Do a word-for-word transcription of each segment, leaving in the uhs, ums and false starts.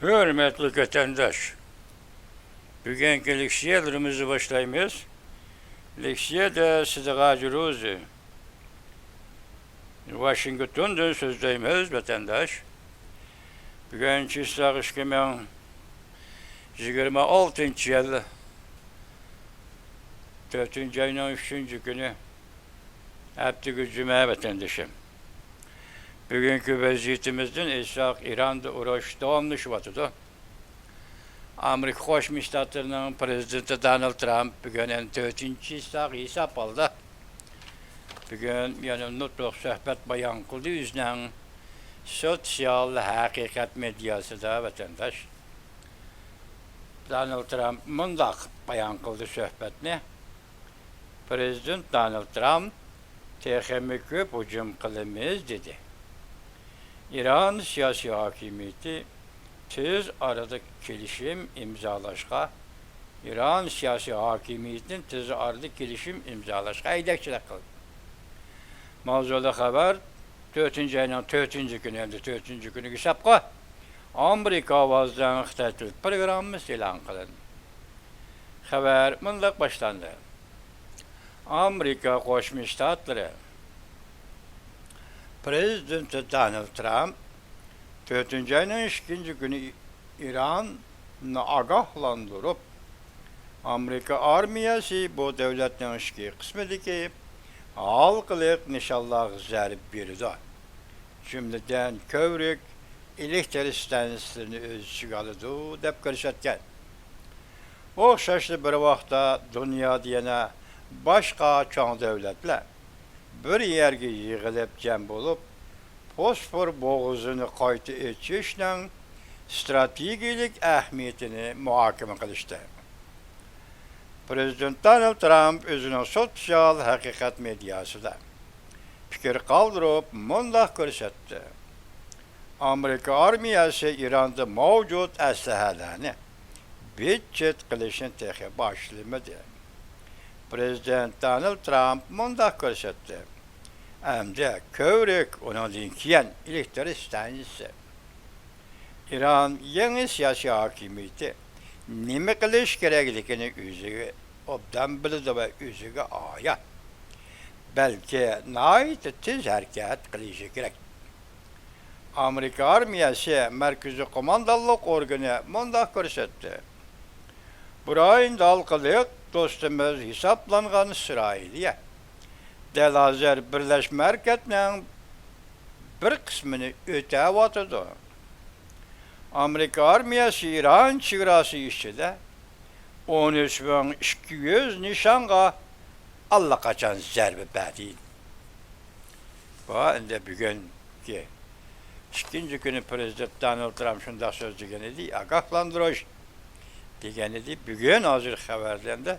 ھۆرمەتلىك ۋەتەنداش، بۈگۈنكى لېكسىيەلىرىمىزنى باشلايمىز. لېكسىيەدە سىدىغاجى روزى ۋاشىنگتوندىن سۆزلەيمىز، ۋەتەنداش. بۈگۈن چىسلاق ئىككى مىڭ يىگىرمە ئالتىنچى يىل، تۆتىنچى ئاينىڭ ئۈچىنچى كۈنى، ھەپتىگە جۈمە، ۋەتەندىشىم. بۈگۈنكى ۋەزىيىتىمىزدىن ئېيتساق، ئىراندا ئۇرۇش داۋاملىشىۋاتىدۇ. ئامېرىكا قوشما شتاتلىرىنىڭ پرېزىدېنتى دونالد ترامپ بۈگۈن يەنە تۆتىنچى چىسلاق ھېساب ھالدا بۈگۈن يەنە نۇتۇق، سۆھبەت بايان قىلدى ئۆزىنىڭ سوتسىيال ھەقىقەت مېدىياسىدا، ۋەتەنداش. دونالد ترامپ مۇنداق بايان قىلدى سۆھبەتنى. پرېزىدېنت دونالد ترامپ، «تېخىمۇ كۆپ ھۇجۇم قىلىمىز» دېدى. ئىران سىياسىي ھاكىمىيىتى تېز ئارىدا كېلىشىم ئىمزالاشقا، ئىران سىياسىي ھاكىمىيىتىنى تېز ئارىدا كېلىشىم ئىمزالاشقا ھەيدەكچىلىك قىلدى. ماۋزۇلۇق خەۋەر تۆتىنچى ئاينىڭ تۆتىنچى كۈنى، ئەمدى تۆتىنچى كۈنىگە ھېسابقا ئامېرىكا ئاۋازىنىڭ خىتاي تىل پروگراممىسى ئېلان قىلىندى. خەۋەر مۇنداق باشلاندى. ئامېرىكا قوشما شتاتلىرى پرېزىدېنتى دونالد ترامپ تۆتىنچى ئاينىڭ ئىككىنچى كۈنى ئىراننى ئاگاھلاندۇرۇپ، ئامېرىكا ئارمىيەسى بۇ دۆلەتنىڭ ئىچكى قىسمىدىكى ھالقىلىق نىشانلارغا زەربە بېرىدۇ، جۈملىدىن كۆۋرۈك ئېلېكتر ئىستانسىلىرىنى ئۆز ئىچىگە ئالىدۇ، دەپ كۆرسەتكەن. ئوخشاشلا بىر ۋاقىتتا دۇنيادا يەنە باشقا چوڭ دۆلەتلەر بىر يەرگە يىغىلىپ جەم بولۇپ، بوسفور بوغۇزىنى قايتا ئېچىشنىڭ ئىستراتېگىيەلىك ئەھمىيىتىنى مۇھاكىمە قىلىشتى. پرېزىدېنت دونالد ترامپ ئۆزىنىڭ سوتسىيال ھەقىقەت مېدىياسىدا پىكىر قالدۇرۇپ مۇنداق كۆرسەتتى: ئامېرىكا ئارمىيەسى ئىراندا مەۋجۇت ئەسلىھەلەرنى بىت-چىت قىلىشنى تېخى باشلىمىدى. پرېزىدېنت دونالد ترامپ مۇنداق كۆرسەتتى: ئەمدى كۆۋرۈك، ئۇنىڭدىن كېيىن ئېلېكتر ئىستانسىسى. ئىران يېڭى سىياسىي ھاكىمىيىتى نېمە قىلىش كېرەكلىكىنى ئۆزىگە ئوبدان بىلىدۇ ۋە ئۆزىگە ئايان. بەلكى ناھايىتى تېز ھەرىكەت قىلىشى كېرەك. ئامېرىكا ئارمىيەسى مەركىزىي قوماندانلىق ئورگىنى مۇنداق كۆرسەتتى: بۇ رايوندا ھالقىلىق دوستىمىز ھېسابلانغان ئىسرائىلىيە دەل ھازىر بىرلەشمە ھەرىكەتنىڭ بىر قىسمىنى ئۆتەۋاتىدۇ. ئامېرىكا ئارمىيەسى ئىران چېگراسى ئىچىدە ئون ئۈچ مىڭ ئىككى يۈز نىشانغا ئاللىقاچان زەربە بەردى. بۇ ئەمدى بۈگۈنكى ئىككىنچى كۈنى پرېزىدېنت دونالد ترامپ شۇنداق سۆزلىگەن ئىدى، ئاگاھلاندۇرۇش دېگەن ئىدى. بۈگۈن ھازىر خەۋەرلەردە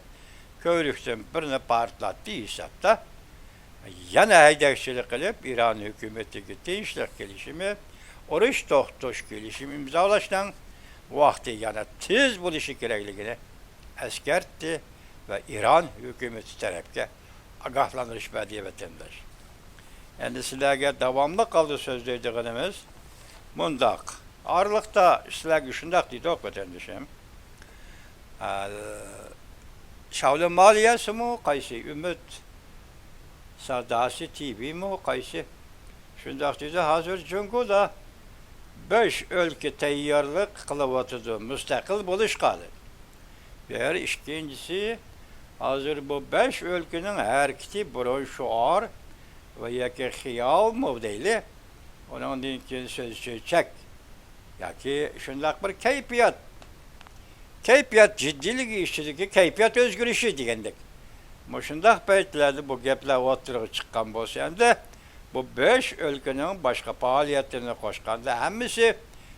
كۆۋرۈكتىن بىرنى پارتلاتتى ھېسابتا. يەنە ھەيدەكچىلىك قىلىپ، ئىران ھۆكۈمىتىگە تىنچلىق كېلىشىمى، ئۇرۇش توختىتىش كېلىشىمى ئىمزالاشنىڭ ۋاقتى يەنە تېز بولۇشى كېرەكلىكىنى ئەسكەرتتى ۋە ئىران ھۆكۈمىتى تەرەپكە ئاگاھلاندۇرۇش بەردى، ۋەتەنداش. ئەمدى سىلەرگە داۋاملىق ھالدا سۆزلەيدىغىنىمىز مۇنداق. ئارىلىقتا سىلەرگە شۇنداق دېدۇق، ۋەتەندىشىم. ئە، شاۋلىن مالىيەسىمۇ قايسى، ئۈمىد ساداسى تىۋىمۇ قايسى، شۇنداق دېدى. ھازىر جۇڭگودا بەش ئۆلكە تەييارلىق قىلىۋاتىدۇ مۇستەقىل بولۇشقا، دېدى. بىر، ئىككىنچىسى، ھازىر بۇ بەش ئۆلكىنىڭ ھەرىكىتى بۇرۇن شوئار ۋە ياكى خىيالمۇ دەيلى، ئۇنىڭدىن كېيىن سۆز چۆچەك ياكى شۇنداق بىر كەيپىيات، كەيپىيات جىددىيلىكى ئىچىدىكى كەيپىيات ئۆزگىرىشى دېگەندەك. مۇشۇنداق پەيتلەردە بۇ گەپلەر ئوتتۇرىغا چىققان بولسا، ئەمدى بۇ بەش ئۆلكىنىڭ باشقا پائالىيەتلىرىنى قوشقاندا ھەممىسى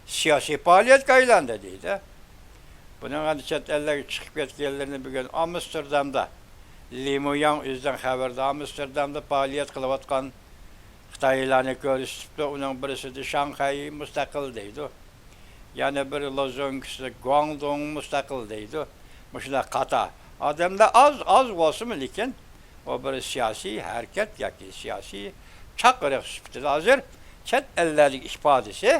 سىياسىي پائالىيەتكە ئايلاندى دەيدۇ. بۇنىڭ ئەمدى چەت ئەللەرگە چىقىپ كەتكەنلىرىنى بۈگۈن ئامستېردامدا، لى مۇياڭ ئۆزىنىڭ خەۋىرىدە ئامستېردامدا پائالىيەت قىلىۋاتقان خىتايلارنى كۆرسىتىپتۇ. ئۇنىڭ بىرسىدە شاڭخەي مۇستەقىل دەيدۇ. يەنە بىر لوزۇنكىسى گۇاڭدۇڭ مۇستەقىل دەيدۇ. مۇشۇنداق قاتار ئادەملەر ئاز، ئاز بولسىمۇ، لېكىن ئۇ بىر سىياسىي ھەرىكەت ياكى سىياسىي چاقىرىق سۈپىتىدە ھازىر چەت ئەللەردىكى ئىپادىسى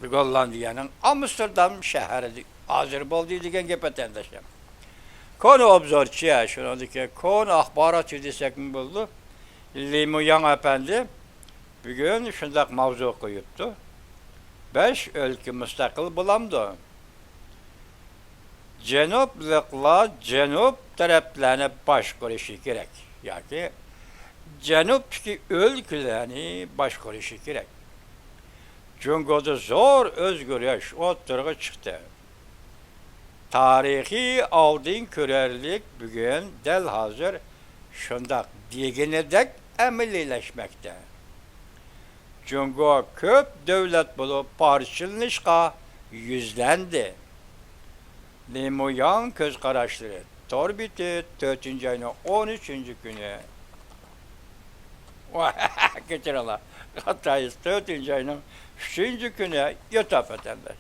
گوللاندىيەنىڭ ئامستېردام شەھىرىدە ھازىر بولدى دېگەن گەپ، ۋەتەنداشلار. كونا ئوبزورچى، شۇنىڭدىكى كونا ئاخباراتچى دېسەكمۇ بولىدۇ. لى مۇياڭ ئەپەندى بۈگۈن شۇنداق ماۋزۇ قويۇپتۇ: بەش ئۆلكە مۇستەقىل بولامدۇ؟ جەنۇبلۇقلار جەنۇب تەرەپلەرنى باشقۇرۇشى كېرەك ياكى جەنۇبتىكى ئۆلكىلەرنى باشقۇرۇشى كېرەك. جۇڭگودا زور ئۆزگىرىش ئوتتۇرىغا چىقتى. تارىخىي ئالدىن كۆرەرلىك بۈگۈن دەل ھازىر شۇنداق دېگىنىدەك ئەمەلىيلەشمەكتە. جۇڭگو كۆپ دۆلەت بولۇپ پارچىلىنىشقا يۈزلەندى. لى مۇياڭ كۆز قاراشلىرى، تور بېتى، تۆتىنچى ئاينىڭ ئون ئۈچىنچى كۈنى. كەچۈرۈڭلار، خاتايىز، تۆتىنچى ئاينىڭ ئۈچىنچى كۈنى يوتاپ ۋەتەنداش.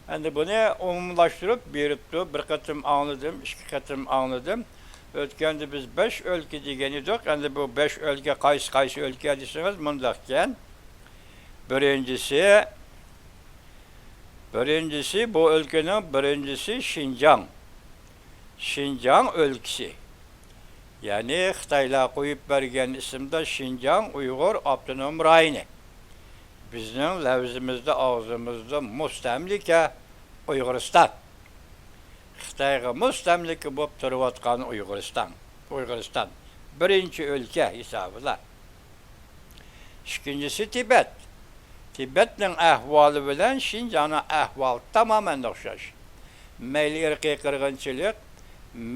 ئەمدى بۇنى ئومۇملاشتۇرۇپ بېرىپتۇ. بىر قېتىم ئاڭلىدىم، ئىككى قېتىم ئاڭلىدىم. ئۆتكەندە بىز بەش ئۆلكە دېگەن ئىدۇق. ئەمدى بۇ بەش ئۆلكە قايسى، قايسى ئۆلكە دېسىڭىز، مۇنداقكەن. بىرىنچىسى، بىرىنچىسى، بۇ ئۆلكىنىڭ بىرىنچىسى شىنجاڭ. شىنجاڭ ئۆلكىسى. يەنى خىتايلار قويۇپ بەرگەن ئىسىمدا شىنجاڭ ئۇيغۇر ئاپتونوم رايونى. بىزنىڭ لەۋزىمىزدە، ئاغزىمىزدا مۇستەملىكە ئۇيغۇرىستان. خىتايغا مۇستەملىكە بولۇپ تۇرۇۋاتقان ئۇيغۇرىستان. ئۇيغۇرىستان بىرىنچى ئۆلكە ھېسابىدا. ئىككىنچىسى تىبەت. تىبەتنىڭ ئەھۋالى بىلەن شىنجاڭنىڭ ئەھۋالى تامامەن ئوخشاش. مەيلى ئىرقىي قىرغىنچىلىق،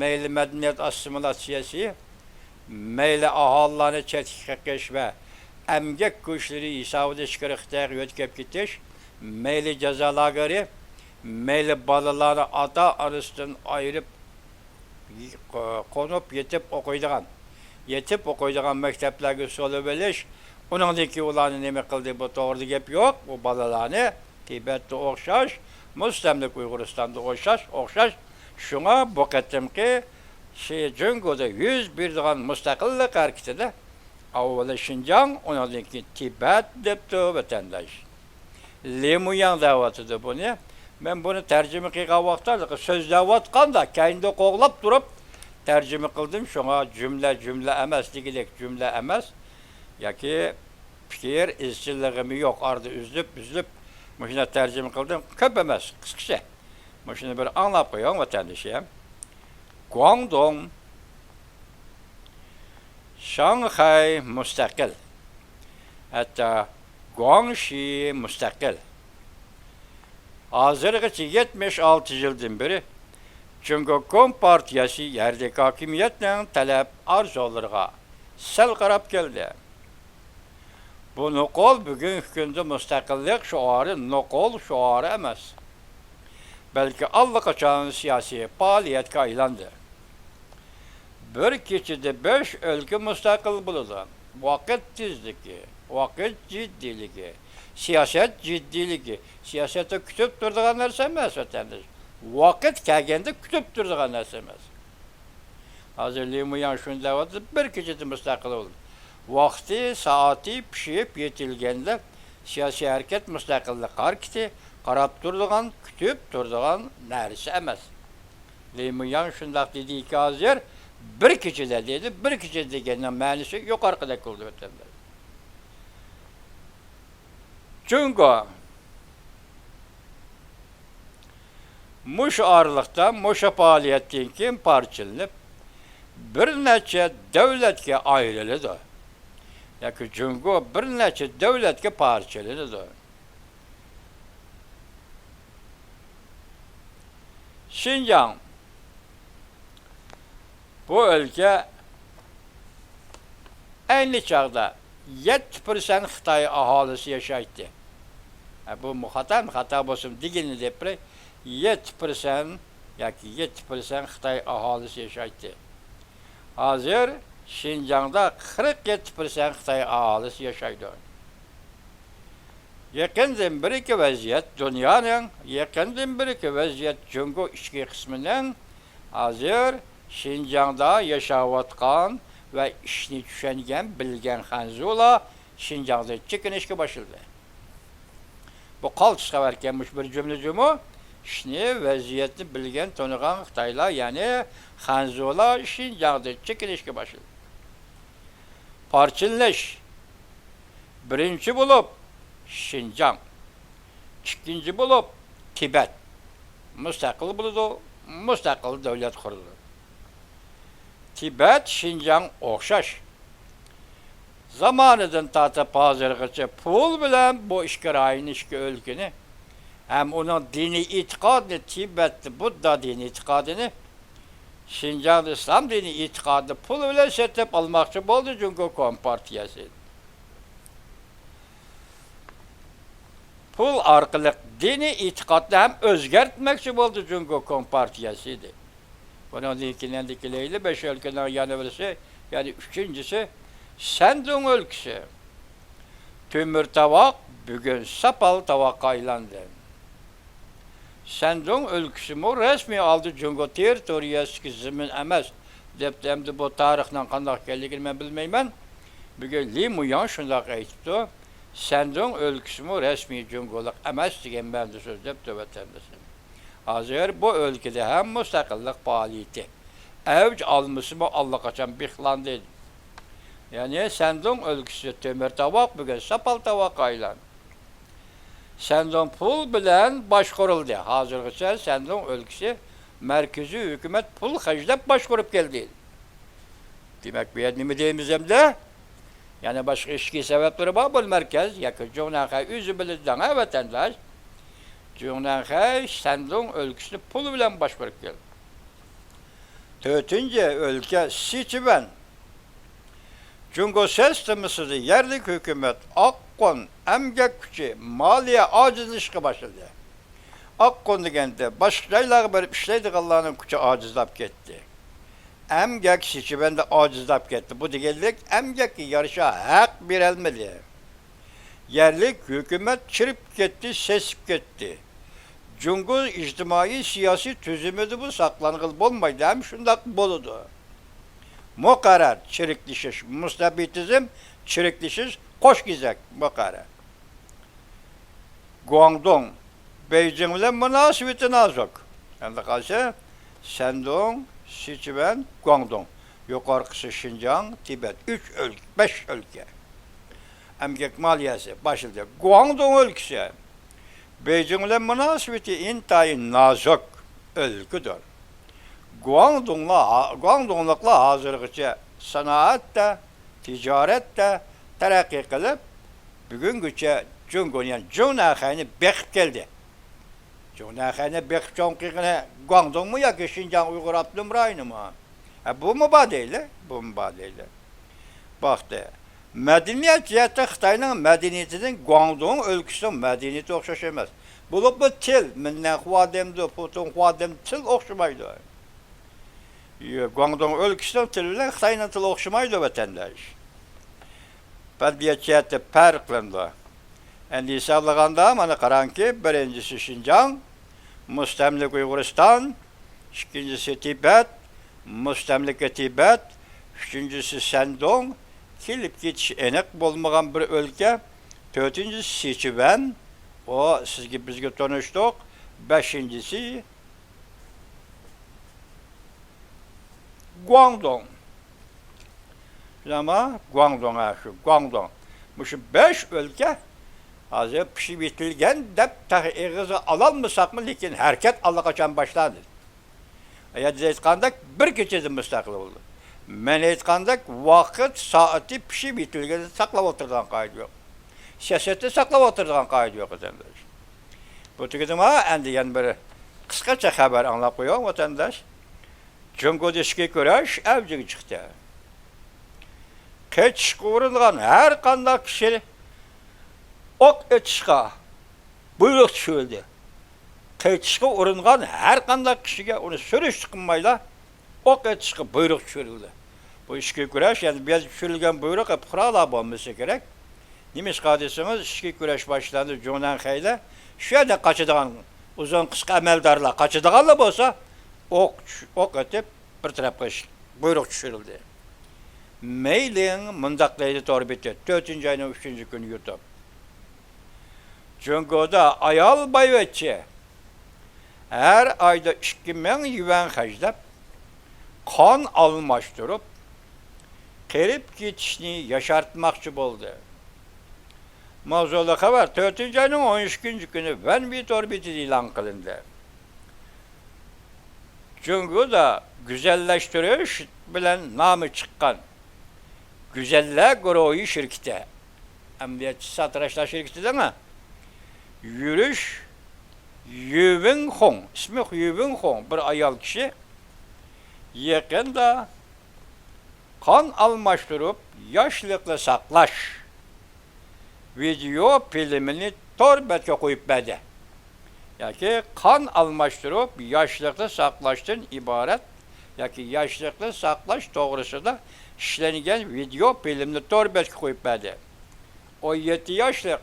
مەيلى مەدەنىيەت ئاسسىمىلياتسىيەسى، مەيلى ئاھالىلەرنى چەتكە قېقىش ۋە ئەمگەك كۈچلىرى ھېسابىدا ئىچكىرى خىتايغا يۆتكەپ كېتىش، مەيلى جازا لاگېرى، مەيلى بالىلارنى ئاتا-ئانىسىدىن ئايرىپ، قونۇپ يېتىپ ئوقۇيدىغان، يېتىپ ئوقۇيدىغان مەكتەپلەرگە سولىۋېلىش، ئۇنىڭدىن كېيىن ئۇلارنى نېمە قىلدى، بۇ توغرىدا گەپ يوق. بۇ بالىلارنى تىبەتتە ئوخشاش، مۇستەملىكە ئۇيغۇرىستاندا ئوخشاش، ئوخشاش. شۇڭا بۇ قېتىمقى شى جۇڭگودا يۈز بېرىدىغان مۇستەقىللىق ھەرىكىتىدە ئاۋۋال شىنجاڭ، ئۇنىڭدىن كېيىن تىبەت دەپتۇ ۋەتەنداش. لى مۇياڭ دەۋاتىدۇ بۇنى. مەن بۇنى تەرجىمە قىلغان ۋاقىتتا، سۆزلەۋاتقاندا كەينىدە قوغلاپ تۇرۇپ تەرجىمە قىلدىم. شۇڭا جۈملە جۈملە ئەمەس دېگۈدەك جۈملە ئەمەس. ياكى پىكىر ئىزچىللىقىمۇ يوق، ئارىدا ئۈزۈلۈپ، ئۈزۈلۈپ مۇشۇنداق تەرجىمە قىلدىم. كۆپ ئەمەس، قىسقىچە. مۇشۇنى بىر ئاڭلاپ قويۇڭ، ۋەتەندىشىم. گۇاڭدۇڭ، شاڭخەي مۇستەقىل، ھەتتا گۇاڭشى مۇستەقىل. ھازىرغىچە يەتمىش ئالتە يىلدىن بېرى جۇڭگو كومپارتىيەسى يەردىكى ھاكىمىيەتنىڭ تەلەپ ئارزۇلىرىغا سەل قاراپ كەلدى. بۇ نوقۇل بۈگۈنكى كۈندە مۇستەقىللىق شوئارى نوقۇل شوئارى ئەمەس، بەلكى ئاللىقاچان سىياسىي پائالىيەتكە ئايلاندى. بىر كېچىدە بەش ئۆلكە مۇستەقىل بولىدۇ. ۋاقىت تېزلىكى، ۋاقىت جىددىيلىكى، سىياسەت جىددىيلىكى، سىياسەتتە كۈتۈپ تۇرىدىغان نەرسە ئەمەس، ۋەتەنداش. ۋاقىت كەلگەندە كۈتۈپ تۇرىدىغان نەرسە ئەمەس. ھازىر لى مۇياڭ شۇنى دەۋاتىدۇ، بىر كېچىدە مۇستەقىل بولدى. ۋاقتى، سائىتى پىشىپ يېتىلگەندە سىياسىي ھەرىكەت مۇستەقىللىق ھەرىكىتى قاراپ تۇرىدىغان، كۈتۈپ تۇرىدىغان نەرسە ئەمەس. لى مۇياڭ شۇنداق دېدىكى، ھازىر بىر كېچىدە دېدى، بىر كېچە دېگەننىڭ مەنىسى يۇقىرىقىدەك بولدى، ۋەتەنداش. جۇڭگو مۇشۇ ئارىلىقتا، مۇشۇ پائالىيەتتىن كېيىن پارچىلىنىپ، بىر نەچچە دۆلەتكە ئايرىلىدۇ. ياكى جۇڭگو بىر نەچچە دۆلەتكە پارچىلىنىدۇ. شىنجاڭ بۇ ئۆلكە ئەينى چاغدا يەتتە پىرسەنت خىتاي ئاھالىسى ياشايتتى. ھە، بۇ خاتامۇ خاتا بولسۇن دېگىنىنى دەپ بېرەي، يەتتە پىرسەنت ياكى يەتتە پىرسەنت خىتاي ئاھالىسى ياشايتتى. ھازىر شىنجاڭدا قىرىق يەتتە پىرسەنت خىتاي ئاھالىسى ياشايدۇ. يېقىندىن بېرىكى ۋەزىيەت دۇنيانىڭ، يېقىندىن بېرىكى ۋەزىيەت جۇڭگو ئىچكى قىسمىنىڭ ھازىر شىنجاڭدا ياشاۋاتقان ۋە ئىشنى چۈشەنگەن، بىلگەن خەنزۇلار شىنجاڭدىن چېكىنىشكە باشلىدى. بۇ قالتىس خەۋەركەن، مۇشۇ بىر جۈملە جۇمۇ. ئىشنى، ۋەزىيەتنى بىلگەن، تونۇغان خىتايلار، يەنى خەنزۇلار شىنجاڭدىن چېكىنىشكە باشلىدى. پارچىلىنىش. بىرىنچى بولۇپ شىنجاڭ، ئىككىنچى بولۇپ تىبەت مۇستەقىل بولىدۇ، مۇستەقىل دۆلەت قۇرىدۇ. تىبەت، شىنجاڭ ئوخشاش. زامانىدىن تارتىپ ھازىرغىچە پۇل بىلەن بۇ ئىككى رايوننى، ئىككى ئۆلكىنى ھەم ئۇنىڭ دىنىي ئېتىقادىنى، تىبەتتە بۇددا دىنىي ئېتىقادىنى، شىنجاڭدا ئىسلام دىنىي ئېتىقادىنى پۇل بىلەن سېتىپ ئالماقچى بولدى جۇڭگو كومپارتىيەسى. پۇل ئارقىلىق دىنىي ئېتىقادنى ھەم ئۆزگەرتمەكچى بولدى جۇڭگو كومپارتىيەسى ئىدى. بۇنىڭدىن كېيىن ئەندى كېلەيلى، بەش ئۆلكىنىڭ يەنە بىرسى، يەنى ئۈچىنچىسى، شەندۇڭ ئۆلكىسى. تۆمۈر تاۋاق بۈگۈن ساپال تاۋاققا ئايلاندى. شەندۇڭ ئۆلكىسىمۇ رەسمىي ھالدا جۇڭگو تېررىتورىيەسىدىكى زېمىن ئەمەس، دەپتۇ. ئەمدى بۇ تارىخنىڭ قانداق ئىكەنلىكىنى مەن بىلمەيمەن. بۈگۈن لى مۇياڭ شۇنداق ئېيتىپتۇ، شەندۇڭ ئۆلكىسىمۇ رەسمىي جۇڭگولۇق ئەمەس دېگەن مەنىدە سۆزلەپتۇ ۋەتەندىشىم. ھازىر بۇ ئۆلكىدە ھەم مۇستەقىللىق پائالىيىتى ئەۋج ئالمىسىمۇ ئاللىقاچان بىخلاندى. يەنى شەندۇڭ ئۆلكىسى تۆمۈر تاۋاق بۈگۈن ساپال تاۋاققا ئايلاندى. شەندۇڭ پۇل بىلەن باشقۇرۇلدى. ھازىرغىچە شەندۇڭ ئۆلكىسى مەركىزىي ھۆكۈمەت پۇل خەجلەپ باشقۇرۇپ كەلدى. دېمەك، بۇ يەردە نېمە دەيمىز ئەمدى؟ يەنە باشقا ئىچكى سەۋەبلىرى بار بۇ مەركەز ياكى جۇڭنەنخەي ئۆزى بىلىدۇ دەڭە ۋەتەنداش. جۇڭنەنخەي شەندۇڭ ئۆلكىسىنى پۇل بىلەن باشقۇرۇپ كەلدى. تۆتىنچى ئۆلكە سىچۈەن. جۇڭگو سىستېمىسىدا يەرلىك ھۆكۈمەت، ئاققۇن، ئەمگەك كۈچى، مالىيە ئاجىزلىشىشقا باشلىدى. ئاققۇن دېگەندە باشقا جايلارغا بېرىپ ئىشلەيدىغانلارنىڭ كۈچى ئاجىزلاپ كەتتى. ئەمگەك سىچۈەندە ئاجىزلاپ كەتتى. بۇ دېگەنلىك ئەمگەككە يارىشا ھەق بېرەلمىدى. يەرلىك ھۆكۈمەت چىرىپ كەتتى، سېسىپ كەتتى. جۇڭگو ئىجتىمائىي سىياسىي تۈزۈمىدە بۇ ساقلانغىلى بولمايدۇ ھەم شۇنداق بولىدۇ. مۇقەررەر چىرىكلىشىش، مۇستەبىتىزم، چىرىكلىشىش، قوش كېزەك مۇقەررەر. گۇاڭدۇڭ، بېيجىڭ بىلەن مۇناسىۋىتى نازۇك. ئەمدى قالسا، شەندۇڭ، سىچۈەن، گۇاڭدۇڭ. يۇقىرىقىسى شىنجاڭ، تىبەت، ئۈچ ئۆلكە، بەش ئۆلكە. ئەمگەك مالىيەسى باشلىدى. گۇاڭدۇڭ ئۆلكىسى. بېيجىڭ بىلەن مۇناسىۋىتى ئىنتايىن نازۇك ئۆلكىدۇر. گۇاڭدۇڭلار، گۇاڭدۇڭلۇقلار ھازىرغىچە سانائەتتە، تىجارەتتە تەرەققىي قىلىپ، بۈگۈنگىچە جۇڭگونى، يەنى جۇڭنەنخەينى بېقىپ كەلدى. جۇڭنەنخەينى بېقىپ چوڭ قىلغىنى گۇاڭدۇڭمۇ ياكى شىنجاڭ ئۇيغۇر ئاپتونوم رايونىمۇ؟ ھە، بۇمۇ بار دەيلى، بۇمۇ بار دەيلى. باقتى. مەدەنىيەت جەھەتتە خىتاينىڭ مەدەنىيىتىدىن گۇاڭدۇڭ ئۆلكىسىنىڭ مەدەنىيىتى ئوخشاش ئەمەس. بولۇپمۇ تىل، مىننەنخۇا دەمدۇ، پۇتۇڭخۇا دەمدۇ، تىل ئوخشىمايدۇ. يو، گۇاڭدۇڭ ئۆلكىسىنىڭ تىلى بىلەن خىتاينىڭ تىلى ئوخشىمايدۇ، ۋەتەنداش. ئەدەبىيات جەھەتتە پەرقلىنىدۇ. ئەمدى ھېسابلىغاندا، مانا قاراڭكى، بىرىنچىسى شىنجاڭ، مۇستەملىكە ئۇيغۇرىستان، ئىككىنچىسى تىبەت، مۇستەملىكە تىبەت، ئۈچىنچىسى شەندۇڭ، كېلىپ كېتىشى ئېنىق بولمىغان بىر ئۆلكە، تۆتىنچىسى سىچۈەن، ئۇ سىزگە، بىزگە تونۇشلۇق، بەشىنچىسى گۇاڭدۇڭ. بىلەمما؟ گۇاڭدۇڭ، ھە، شۇ گۇاڭدۇڭ. مۇشۇ بەش ئۆلكە ھازىر پىشىپ يېتىلگەن دەپ تېخى ئېغىزغا ئالالمىساقمۇ، لېكىن ھەرىكەت ئاللىقاچان باشلاندى. يا، بىز ئېيتقاندەك بىر كېچىدە مۇستەقىل بولدى. مەن ئېيتقاندەك ۋاقىت سائىتى پىشىپ يېتىلگەندە ساقلاپ ئولتۇرىدىغان قائىدە يوق. سىياسەتتە ساقلاپ ئولتۇرىدىغان قائىدە يوق، ۋەتەنداش. بۇ تۈگىدىما؟ ئەمدى يەنە بىر قىسقىچە خەۋەر ئاڭلاپ قويۇڭ، ۋەتەنداش. جۇڭگودا ئىچكى كۈرەش ئەۋجىگە چىقتى. قېچىشقا ئۇرۇنغان ھەر قانداق كىشى ئوق ئېتىشقا بۇيرۇق چۈشۈرۈلدى. قېچىشقا ئۇرۇنغان ھەر قانداق كىشىگە ئۇنى سۈرۈشتە قىلمايلا ئوق ئېتىشقا بۇيرۇق چۈشۈرۈلدى. بۇ ئىچكى كۈرەش، يەنى بۇ يەردە چۈشۈرۈلگەن بۇيرۇق پۇقرالار بولمىسا كېرەك. نېمىشقا دېسىڭىز، ئىچكى كۈرەش باشلاندى، جۇڭنەنخەيلەر شۇ يەردە قاچىدىغان، ئۇزۇن قىسقا ئەمەلدارلار قاچىدىغانلا بولسا، ئوق چۈش-، ئوق ئېتىپ بىر تەرەپ قىلىش بۇيرۇق چۈشۈرۈلدى. مېيلىڭ مۇنداق دەيدۇ، تور بېتى، تۆتىنچى ئاينىڭ ئۈچىنچى كۈنى يۇتۇپ. جۇڭگودا ئايال بايۋەچچە ھەر ئايدا ئىككى مىڭ يۈەن خەجلەپ، قان ئالماشتۇرۇپ، قېرىپ كېتىشنى ياشارتماقچى بولدى. ماۋزۇلۇق خەۋەر تۆتىنچى ئاينىڭ ئون ئىككىنچى كۈنى ۋەنۋى تور بېتىدە ئېلان قىلىندى. جۇڭگودا گۈزەللەشتۈرۈش بىلەن نامى چىققان گۈزەللەر گۇرۇھى شىركىتى، ئەمەلىيەتچى ساتىراشلار شىركىتى دەڭە، يۈرۈش يۈۋېنخۇڭ، ئىسمى يۈۋېنخۇڭ، بىر ئايال كىشى يېقىندا قان ئالماشتۇرۇپ ياشلىقنى ساقلاش ۋىدېئو فىلىمىنى تور بەتكە قويۇپ بەردى. ياكى قان ئالماشتۇرۇپ ياشلىقنى ساقلاشتىن ئىبارەت ياكى ياشلىقنى ساقلاش توغرىسىدا ئىشلەنگەن ۋىدېئو فىلىمنى تور بەتكە قويۇپ بەردى. ئون يەتتە ياشلىق،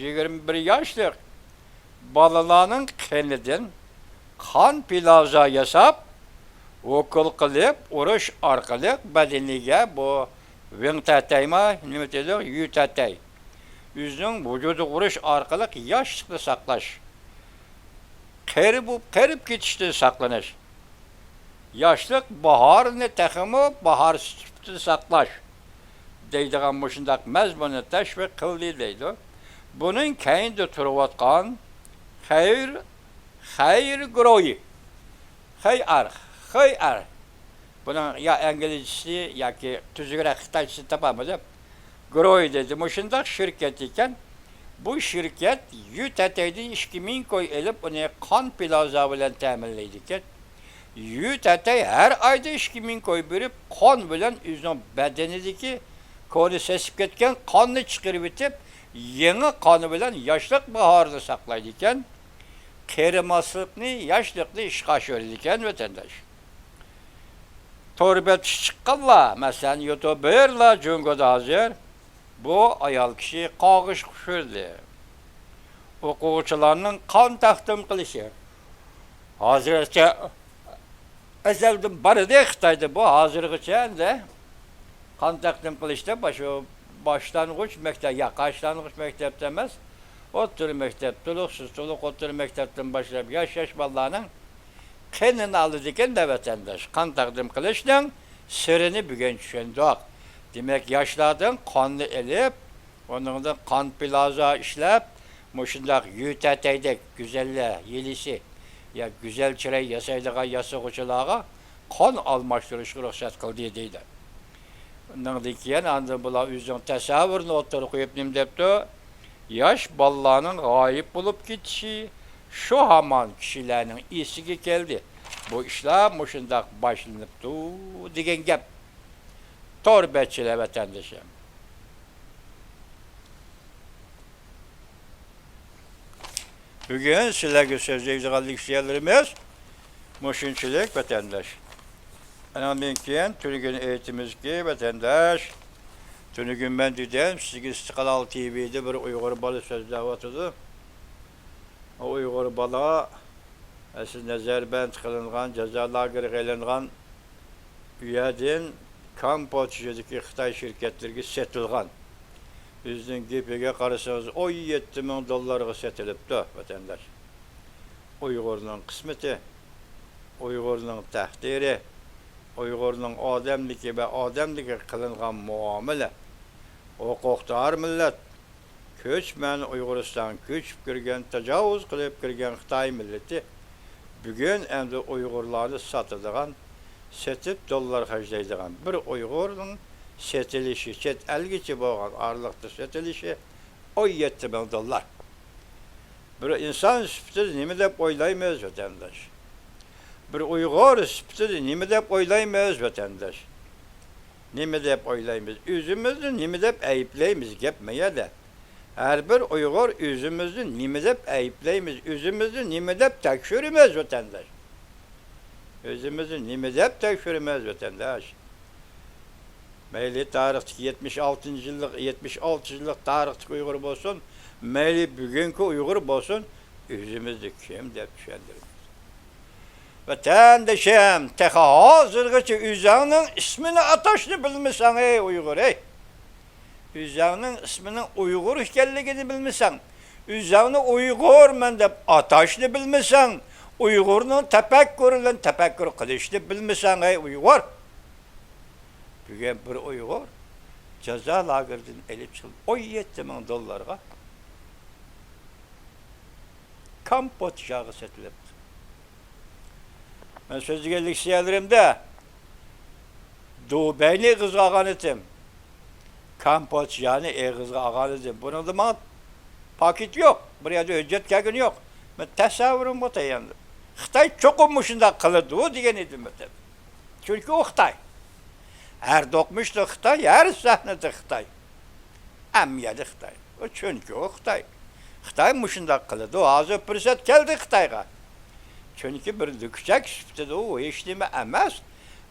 يىگىرمە بىر ياشلىق بالىلارنىڭ قېنىدىن قان پلازا ياساپ، ئوكۇل قىلىپ ئۇرۇش ئارقىلىق بەدىنىگە بۇ ۋېڭ تەتەيما، نېمە دېدۇق، يۈ تەتەي، ئۆزىنىڭ ۋۇجۇدىغا ئۇرۇش ئارقىلىق ياشلىقنى ساقلاش، قېرى بولۇپ، قېرىپ كېتىشتىن ساقلىنىش، ياشلىق باھارىنى تېخىمۇ باھار سۈپىتىدە ساقلاش دەيدىغان مۇشۇنداق مەزمۇننى تەشۋىق قىلدى دەيدۇ. بۇنىڭ كەينىدە تۇرۇۋاتقان خەير، خەير گۇرۇھى، خەي ئار، خەي ئار. بۇنىڭ يا ئىنگلىزچىسى ياكى تۈزۈكرەك خىتايچىسىنى تاپالمىدىم. گۇرۇھى دېدى، مۇشۇنداق شىركەت ئىكەن. بۇ شىركەت يۈ تەتەيدىن ئىككى مىڭ كوي ئېلىپ، ئۇنى قان پلازا بىلەن تەمىنلەيدىكەن. يۈ تەتەي ھەر ئايدا ئىككى مىڭ كوي بېرىپ، قان بىلەن ئۆزىنىڭ بەدىنىدىكى كونا سېسىپ كەتكەن قاننى چىقىرىۋېتىپ، يېڭى قان بىلەن ياشلىق باھارىنى ساقلايدىكەن. قېرىماسلىقنى، ياشلىقنى ئىشقا ئاشۇرىدىكەن، ۋەتەنداش. تور بەتكە چىققانلار، مەسىلەن، يۇتۇبېرلار جۇڭگودا ھازىر بۇ ئايال كىشى قاغىشقا ئۇچرىدى. ئوقۇغۇچىلارنىڭ قان تەقدىم قىلىشى. ھازىرغىچە ئەزەلدىن بار ئىدى خىتايدا بۇ، ھازىرغىچە ئەمدى قان تەقدىم قىلىشتا باش-، باشلانغۇچ مەكتەپ، يا باشلانغۇچ مەكتەپتە ئەمەس، ئوتتۇرا مەكتەپ، تولۇقسىز، تولۇق ئوتتۇرا مەكتەپتىن باشلاپ ياش-ياش بالىلارنىڭ قېنىنى ئالىدىكەن-دە، ۋەتەنداش. قان تەقدىم قىلىشنىڭ سىرىنى بۈگۈن چۈشەندۇق. دېمەك، ياشلاردىن قاننى ئېلىپ، ئۇنىڭدىن قان پلازا ئىشلەپ، مۇشۇنداق يۈ تەتەيدەك گۈزەللەر يىلىسى يا گۈزەل چىراي ياسايدىغان ياسىغۇچىلارغا قان ئالماشتۇرۇشقا رۇخسەت قىلدى، دەيدۇ. ئۇنىڭدىن كېيىن ئاندىن بۇلار ئۆزىنىڭ تەسەۋۋۇرىنى ئوتتۇرىغا قويۇپ نېمە دەپتۇ؟ ياش بالىلارنىڭ غايىب بولۇپ كېتىشى شۇ ھامان كىشىلەرنىڭ ئېسىگە كەلدى. بۇ ئىشلار مۇشۇنداق باشلىنىپتۇ دېگەن گەپ. تور بەتچىلەر ۋەتەندىشىم. بۈگۈن سىلەرگە سۆزلەيدىغان لېكسىيەلىرىمىز مۇشۇنچىلىك، ۋەتەنداش. ئانىڭدىن كېيىن تۈنۈگۈن ئېيتىمىزكى، ۋەتەنداش، تۈنۈگۈن مەن دېدىم سىزگە، ئىستىقلال تىۋىدا بىر ئۇيغۇر بالا سۆزلەۋاتىدۇ. ئۇ ئۇيغۇر بالا ئەسلى نەزەربەند قىلىنغان، جازا لاگېرىغا ئېلىنغان، ئۇ يەردىن كامبودژىدىكى خىتاي شىركەتلىرىگە سېتىلغان. ئۆزىنىڭ گېپىگە قارىسىڭىز، ئون يەتتە مىڭ دوللارغا سېتىلىپتۇ، ۋەتەنداش. ئۇيغۇرنىڭ قىسمىتى، ئۇيغۇرنىڭ تەقدىرى، ئۇيغۇرنىڭ ئادەملىكى ۋە ئادەملىكىگە قىلىنغان مۇئامىلە، ھوقۇقدار مىللەت، كۆچمەن ئۇيغۇرىستان، كۆچۈپ كىرگەن، تاجاۋۇز قىلىپ كىرگەن خىتاي مىللىتى بۈگۈن ئەمدى ئۇيغۇرلارنى ساتىدىغان، سېتىپ دوللار خەجلەيدىغان، بىر ئۇيغۇرنىڭ سېتىلىشى، چەت ئەلگىچە بولغان ئارىلىقتا سېتىلىشى ئون يەتتە مىڭ دوللار. بىر ئىنسان سۈپىتىدە نېمە دەپ ئويلايمىز، ۋەتەنداش؟ بىر ئۇيغۇر سۈپىتىدە نېمە دەپ ئويلايمىز، ۋەتەنداش؟ نېمە دەپ ئويلايمىز؟ ئۆزىمىزنى نېمە دەپ ئەيىبلەيمىز؟ گەپ مۇ يەردە. ھەر بىر ئۇيغۇر ئۆزىمىزنى نېمە دەپ ئەيىبلەيمىز؟ ئۆزىمىزنى نېمە دەپ تەكشۈرىمىز، ۋەتەنداش؟ ئۆزىمىزنى نېمە دەپ تەكشۈرىمىز، ۋەتەنداش؟ مەيلى تارىختىكى يەتمىش ئالتىنچى يىللىق، يەتمىش ئالتە يىللىق تارىختىكى ئۇيغۇر بولسۇن، مەيلى بۈگۈنكى ئۇيغۇر بولسۇن، ئۆزىمىزنى كىم دەپ چۈشەندۈرىمىز؟ ۋەتەندىشىم، تېخى ھازىرغىچە ئۆزۈڭنىڭ ئىسمىنى ئاتاشنى بىلمىسەڭ، ئەي ئۇيغۇر، ئەي! ئۆزۈڭنىڭ ئىسمىنىڭ ئۇيغۇر ئىكەنلىكىنى بىلمىسەڭ، ئۆزۈڭنى ئۇيغۇرمەن دەپ ئاتاشنى بىلمىسەڭ، ئۇيغۇرنىڭ تەپەككۇرى بىلەن تەپەككۇر قىلىشنى بىلمىسەڭ، ئەي ئۇيغۇر! بۈگۈن بىر ئۇيغۇر جازا لاگېرىدىن ئېلىپ چىقىلىپ، ئون يەتتە مىڭ دوللارغا كامبودژاغا سېتىلىپتۇ. مەن سۆزلىگەن لېكسىيەلىرىمدە دۇبەينى ئېغىزغا ئالغان ئىدىم. كامبودژانى ئېغىزغا ئالغان ئىدىم. بۇنىڭدا ماڭا پاكىت يوق. بۇ يەردە ھۆججەت كەلگىنى يوق. مەن تەسەۋۋۇرۇمغا تاياندىم. خىتاي چوقۇم مۇشۇنداق قىلىدۇ دېگەن ئىدىم. چۈنكى ئۇ خىتاي. ھەر دوقمۇشتا خىتاي، ھەر سەھنىدە خىتاي. ھەممە يەردە خىتاي. ئۇ چۈنكى ئۇ خىتاي. خىتاي مۇشۇنداق قىلىدۇ. ھازىر پۇرسەت كەلدى خىتايغا. چۈنكى بىر لۈكچەك سۈپىتىدە ئۇ ھېچنېمە ئەمەس.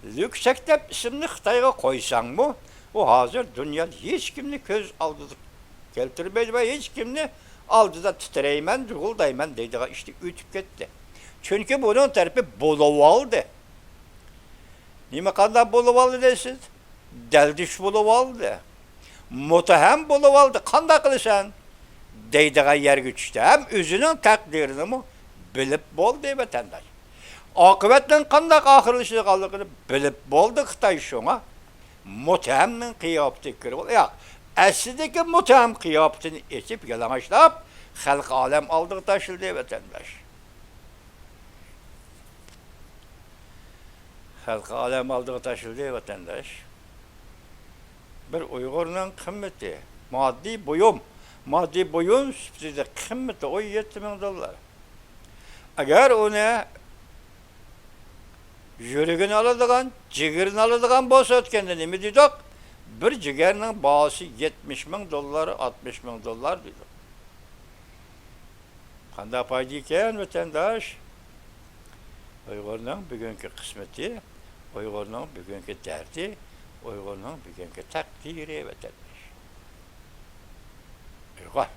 لۈكچەك دەپ ئىسىمنى خىتايغا قويساڭمۇ، ئۇ ھازىر دۇنيادا ھېچكىمنى كۆز ئالدىدا كەلتۈرمەيدۇ ۋە ھېچكىمنى ئالدىدا تىترەيمەن، جۇغۇلدايمەن دەيدىغان ئىشتىن ئۆتۈپ كەتتى. چۈنكى بۇنىڭ تەرىپى بولۇۋالدى. نېمە قانداق بولۇۋالدى دەيسىز؟ دەلدۈش بولۇۋالدى. مۇتتەھەم بولۇۋالدى. قانداق قىلىسەن؟ دەيدىغان يەرگە چۈشتى. ھەم ئۆزىنىڭ تەقدىرىنىمۇ بىلىپ بولدى، ۋەتەنداش. ئاقىۋەتنىڭ قانداق ئاخىرلىشىدىغانلىقىنى بىلىپ بولدى خىتاي شۇڭا. مۇتتەھەمنىڭ قىياپىتىگە كىرىپ، ياق، ئەسلىدىكى مۇتتەھەم قىياپىتىنى ئېچىپ، يالىڭاچلاپ، خەلقى ئالەم ئالدىغا تاشلىدى، ۋەتەنداش. خەلقى ئالەم ئالدىغا تاشلىدى، ۋەتەنداش. بىر ئۇيغۇرنىڭ قىممىتى، ماددىي بۇيۇم، ماددىي بۇيۇم سۈپىتىدە قىممىتى ئون يەتتە مىڭ دوللار. ئەگەر ئۇنى يۈرىكىنى ئالىدىغان، جىگىرىنى ئالىدىغان بولسا، ئۆتكەندە نېمە دېدۇق؟ بىر جىگەرنىڭ باھاسى يەتمىش مىڭ دوللار، ئاتمىش مىڭ دوللار دېدۇق. قانداق پايدا ئىكەن، ۋەتەنداش؟ ئۇيغۇرنىڭ بۈگۈنكى قىسمىتى، ئۇيغۇرنىڭ بۈگۈنكى دەردى، ئۇيغۇرنىڭ بۈگۈنكى تەقدىرى، ۋەتەنداش. ئۇيغۇر.